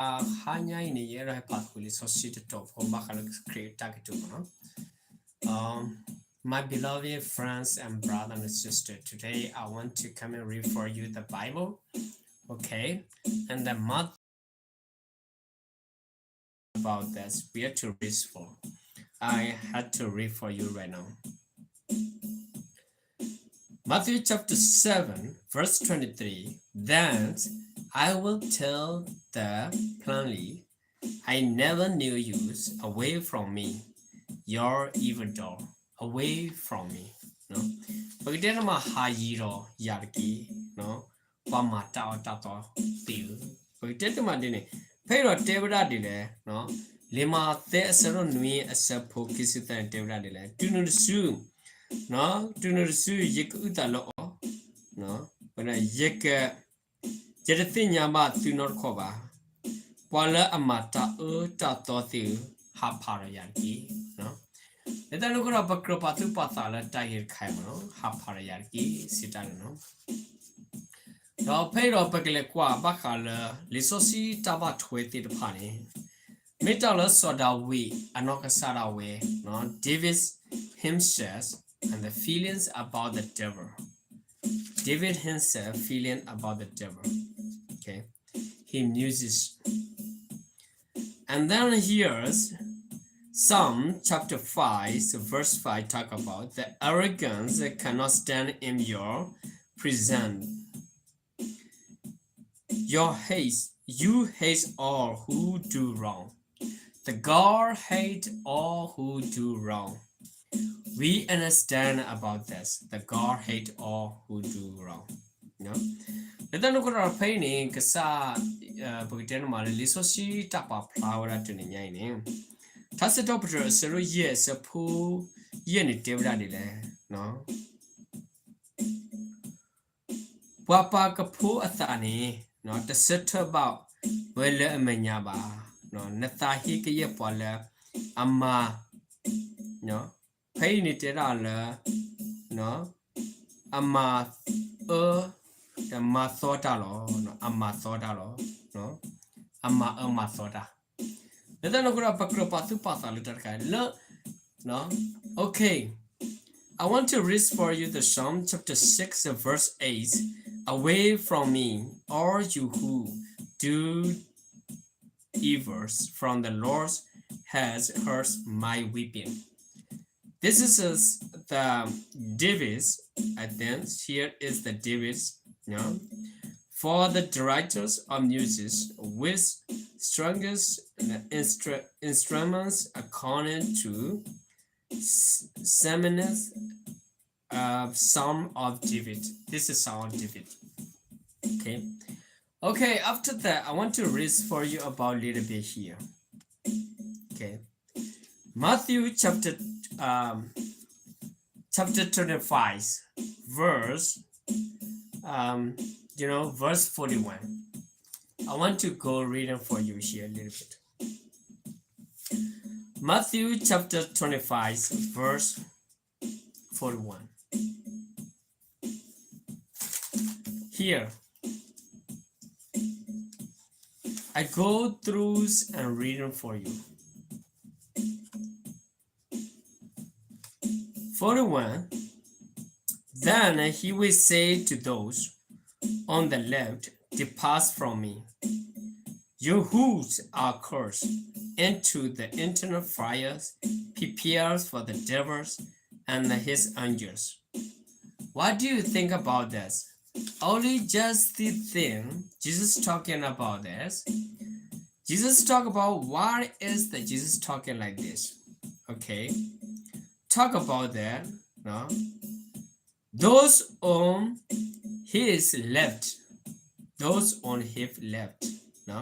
အခါညါအံၤန့ၣ် ယအဲၣ်ဒိးဟဲပာ်ဃုာ်လံာ်စီဆှံတတီၤဖိ ဘၣ်ဃးလၢခရံာ်အတၢ်ကတိၤမ့ၢ်နီၤ. Um, my beloved friends and brother and sister, today I want to come and read for you the Bible. Okay, and the Matthew about this. We have to read for. I had to read for you right now. Matthew chapter seven, verse twenty-three. Then I will tell them plainly, I never knew you. Away from me, you evildoer. Away from me. ပကတဲတမး ဟးယံၤဒီးယၤတက့ၢ်, ပှၤမၤတၢ်အၢတၢ်သီသ့ၣ်ဧၢ. ပကတဲတမးဒ်န့ၣ်, ဖဲအံၤဒီးတဲဝဲဒၣ်ဒ်လဲၣ်, လံာ်မးသဲအဆၢဒိၣ်နွံ အဆၢဖိခံဆံသၢန့ၣ် တဲဝဲဒၣ်ဒ်လဲၣ်, တုၤနုၤတစု, တုၤနုၤတစု ယကအုၣ်သးလၢအီၤ, ယက, ယတသ့ၣ်ညါဘၣ်သုနီတခီၣ်ဘၣ်. ပှၤလၢအမၤတၢ်အၢတၢ်သီသ့ၣ်ဧၢ, ဟးဖးဒီးယၤတက့ၢ်. လၢတၢ်န့ၣ်အဃိဒီး ပကြၢးပာ်သူၣ်ပာ်သးလၢတၢ်ဂ့ၢ်တခါအံၤမ့ၢ်နီၤ, ဟးဖးဒီးယၤတက့ၢ် စံးတၢ်န့ၣ်လီၤ. ဒီးဖဲအံၤဒီးပကလဲၤကွၢ်ဘၣ်ဃးလၢ လံာ်စီဆှံတၢ်ဘၣ်ထွဲသ့ၣ်တဖၣ်န့ၣ်, မ့ၢ်တၢ်လၢစီၤဒၤဝံးအနီၢ်ကစၢ်ဒၣ်ဝဲ, David himself and the feelings about the devil. David himself feeling about the devil. Okay. He muses. And then here's Psalm chapter five, verse five talk about the arrogance cannot stand in your presence. Your hate, you hate all who do wrong. The God hate all who do wrong. We understand about this. The God hate all who do wrong. လၢတၢ်န့ၣ်အဃိဒီးဖဲအံၤန့ၣ် ကစၢ်, ပကတဲန့ၣ်မးလၢလံာ်စီဆှံတၢ်ပာ်ဖျါဝဲဒၣ်တနံၤညါအံၤန့ၣ်, ထါစံးထီၣ်ပတြၢၤအဆၢဒိၣ်ယဲၢ်အဆၢဖိယဲၢ်န့ၣ်တဲဝဲဒၣ်ဒ်လဲၣ်. ပှၤပာ်ကဖိအသးန့ၣ် တဆၢထၢၣ်ဘၣ်ဝဲလၢအမဲာ်ညါဘၣ်. နသးဟ့ကယဲၢ်ပှၤလၢအမၤ, ဖဲအံၤန့ၣ်တဲဒၣ်လၢ အမၤအၢ, မၤသီတၢ်လီၤ. အမၤသီတၢ်လီၤ. အမၤအၢမၤသီတၢ်. လၢတၢ်န့ၣ်အဃိဒီး ပကြၢးပာ်သူၣ်ပာ်သးလၢတၢ်တခါလၢ, okay. I want to read for you the Psalm chapter six, verse eight. Away from me, all you who do evils, from the Lord has heard my weeping. This is, uh, the David's, I think here is the David's, you know, for the directors of music with strongest instru-, instruments according to S-, Seminus, uh, Psalm of David. This is Psalm of David. Okay. Okay, after that, I want to read for you about a little bit here. Okay. Matthew chapter, um, chapter twenty-five, verse, um, you know, verse forty-one. I want to go reading for you here a little bit. Matthew chapter twenty-five, verse forty-one. Here, I go through and reading for you. Forty-one, then he will say to those on the left, "Depart from me, you who are cursed, into the eternal fires prepared for the devils and his angels." What do you think about this? Only just the thing Jesus talking about this. Jesus talk about, what is the Jesus talking like this? Okay. Talk about that, no? Those on his left, those on his left, no?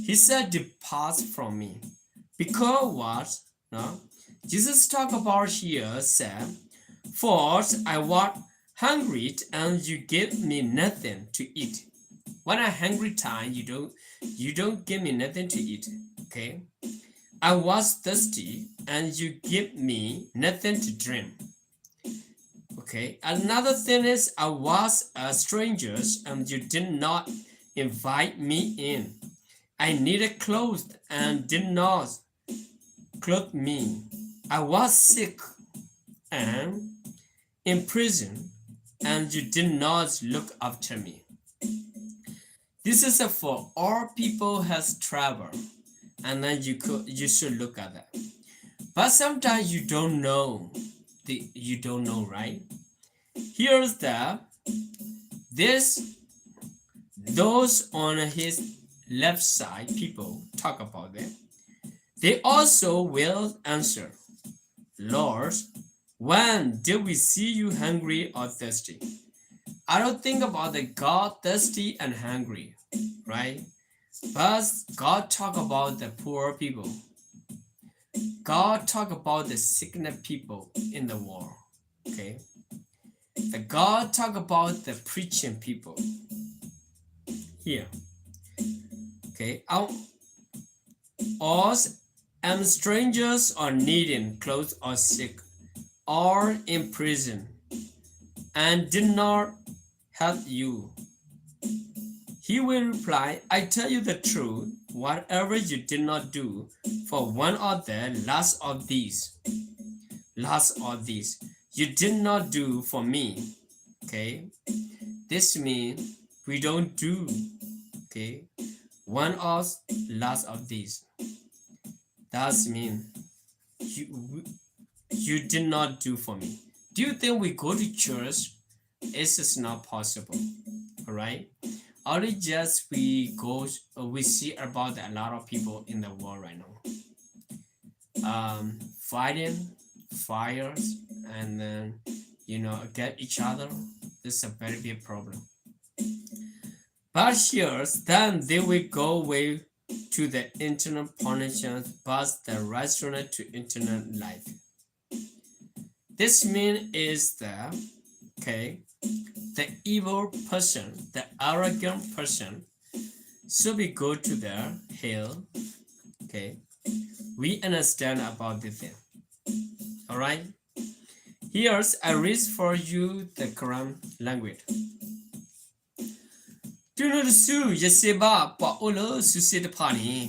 He said, "Depart from me." Because what? No? Jesus talk about here said, "First, I was hungry and you give me nothing to eat. When I hungry time, you don't, you don't give me nothing to eat." Okay? "I was thirsty and you give me nothing to drink." Okay? "Another thing is, I was a stranger and you did not invite me in." I needed clothes and did not clothe me. I was sick and in prison, and you did not look after me. This is for all people has trouble, and then you could you should look at that. But sometimes you don't know, the, you don't know, right? Here's the this those on his left side people talk about them. They also will answer, Lord, when did we see you hungry or thirsty? I don't think about the God thirsty and hungry, right? But God talk about the poor people. God talk about the sickness people in the world. Okay. The God talk about the preaching people here. Okay. Our, us and strangers are needing clothes or sick, are in prison, and did not help you. He will reply, I tell you the truth, whatever you did not do for one of the last of these, last of these, you did not do for me. Okay? This means we don't do, okay, one of last of these. That's mean you you did not do for me. Do you think we go to church? It's just not possible. All right. Only just we go, uh, we see about a lot of people in the world right now. Um, fighting, fires, and then, you know, get each other. This is a very big problem. But here, then they will go away to the eternal punishment, but the righteous to eternal life. This mean is the, okay, the evil person, the arrogant person, should be go to the hell. Okay, we understand about this thing. All right, here's I read for you the Quran language. တုၤနုၤတစု ယစံးဘၣ် ပှၤအိၣ်လၢစုစ့ၣ်တဖၣ်န့ၣ်,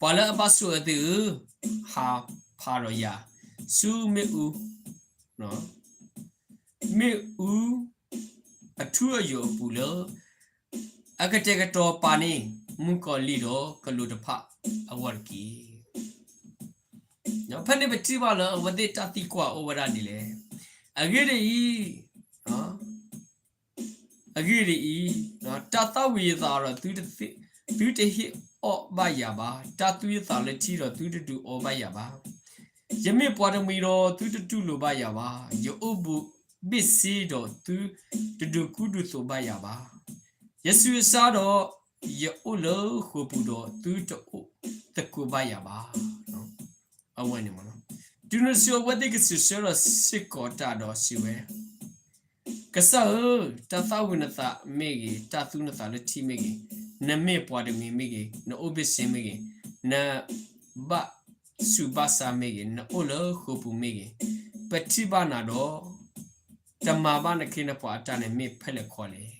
ပှၤလၢအဘၣ်ဆိၣ်အၢသုဧၢ, ဟးဖးဒီးယၤ ဆူမ့ၣ်အူ, မ့ၣ်အူ အထူအယိာ်အပူၤလၢ အကတဲာ်ကတီၤပာ်န့ၢ် မုၣ်ကီၤလံၢ်ဒီးကလူးတဖၣ်အဂီၢ်တက့ၢ်. ဖဲန့ၣ်ပထံၣ်ဘၣ်လၢအဝဲသ့ၣ်တၢ်သံကွၢ်အိၣ်ဝဲဒၣ်ဒ်လဲၣ်. အဂ့ၢ်ဒ်အံၤ, အဂ့ၢ်ဒ်အံၤ, တၢ်သၣ်ဝံၤယသးဒီး သုတဟ့ၣ်အီၣ်ဘၣ်ယၤဘၣ်, တၢ်သူယသးလၢထံဒီး သုတဒုးအီဘၣ်ယၤဘၣ်. ယမ့ၢ်ပှၤတမှံၤဒီး သုတတူၢ်လိာ်ဘၣ်ယၤဘၣ်, ယအိၣ်ဘ့ၣ်ဆ့ဒီး သုတဒုးကူဒုးသိးဘၣ်ယၤဘၣ်. ယဆူးယဆါဒီး ယအိၣ်လၢဃိာ်ပူၤဒီး သုတအိၣ်သကိးဘၣ်ယၤဘၣ်. အဝဲန့ၣ်မ့ၢ်, တုၤနုၤတစု အဝဲသ့ၣ်ကစံးဆၢဒီးစ့ၢ်ကီးတၢ်ဒီးစံးဝဲ, ကစၢ်ဧၢ, တၢ်သၣ်ဝံၤနသးမ့ၢ်ဂ့ၤ, တၢ်သူနသးလၢထံမ့ၢ်ဂ့ၤ, နမ့ၢ်ပှၤတမှံၤမ့ၢ်ဂ့ၤ, နအိၣ်ဘ့ၣ်ဆ့မ့ၢ်ဂ့ၤ, နဘၣ်ဆူးဘၣ်ဆါမ့ၢ်ဂ့ၤ, နအိၣ်လၢဃိာ်ပူၤမ့ၢ်ဂ့ၤ, ပထံၣ်ဘၣ်နၤဒီး တမၤဘၣ်နခ့နပှၤအတၢ်န့ၣ်မ့ၢ်ဖဲလဲၣ်ခီလဲၣ်.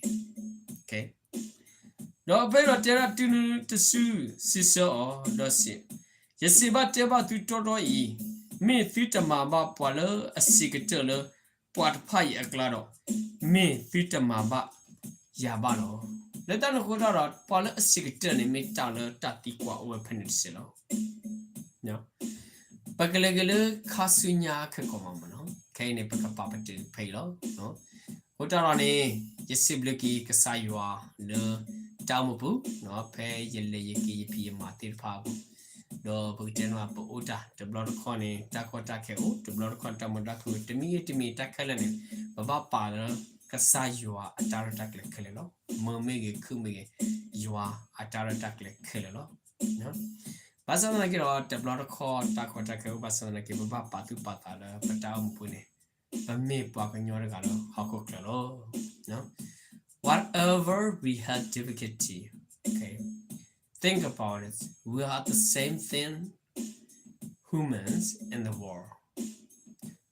ဒီးဖဲဒီးတဲဒၣ် တုၤနုၤတစုစံးဆၢအီၤဒီးစံး, ယစံးဘၣ်တဲဘၣ်သုတီတီအံၤ, မ့ၢ်သုတမၤဘၣ်ပှၤလၢအစံးကတၢၢ်လၢပှၤတဖၣ်အံၤအကျါဒီး, မ့ၢ်သုတမၤဘၣ်ယၤဘၣ်လီၤ. လၢတၢ်န့ၣ်အဃိတၢ်ဒီး ပှၤလၢအစံးကတၢၢ်န့ၣ် မ့ၢ်တၢ်လၢတၢ်သံကွၢ်အိၣ်ဝဲဖဲန့ၣ်တစဲးလီၤ. ပကလဲၤက့ၤလၢခါဆူညါခဲကိာ်မးမ့ၢ်နီၤ, ခဲအံၤန့ၣ် ပကပာ်ပတုာ်ဖဲအံၤလီၤ. အဃိတၢ်ဒီးန့ၣ် ယစံးဘျုးက့ၤကစၢ်ယွၤလၢတၢ်အိၣ်မူပူၤ, ဖဲယလဲၤယက့ၤယဖံးယမၤသ့ၣ်တဖၣ်အပူၤ, ဒီးပကတဲန့ၣ် ပအိၣ်တၢ်တဘျီတခီၣ်န့ၣ် တၢ်ကီတၢ်ခဲအိၣ်, တဘျီတခီၣ်တၢ်မုာ်တၢ်ခုၣ်, တမံၤဂ့ၤတမံၤတၢ်ခဲလၢာ်န့ၣ် ပဘၣ်ပာ်လၢကစၢ်ယွၤအတၢ်ရဲၣ်တၢ်ကျဲၤခဲလၢာ်လီၤ. မုာ်မ့ၢ်ဂ့ၤ ခုၣ်မ့ၢ်ဂ့ၤ, ယွၤအတၢ်ရဲၣ်တၢ်ကျဲၤခဲလၢာ်လီၤ. ဘၣ်ဆၣ်သနာ်က့ဒီး တဘျီတခီၣ်တၢ်ကီတၢ်ခဲအိၣ်ဘၣ်ဆၣ်သနာ်က့ ပဘၣ်ပာ်သူၣ်ပာ်သးလၢပတၢ်အိၣ်မူပူၤန့ၣ် ပမ့ၢ်ပှၤကညီတဂၤလၢဟီၣ်ခိၣ်ချၢလီၤ. Whatever we have difficulty, okay, think about it. We are the same thing, humans in the world.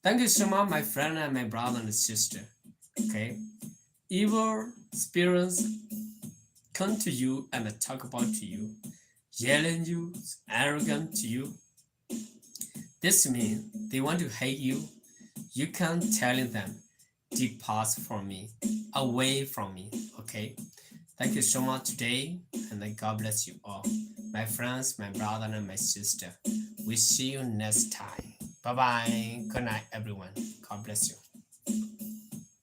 Thank you so much, my friend and my brother and sister. Okay, evil spirits come to you and talk about to you. yelling you, arrogant to you. This means they want to hate you. You can telling them, depart from me, away from me, okay? Thank you so much today, and then God bless you all. My friends, my brother, and my sister, we see you next time. Bye bye. Good night, everyone. God bless you.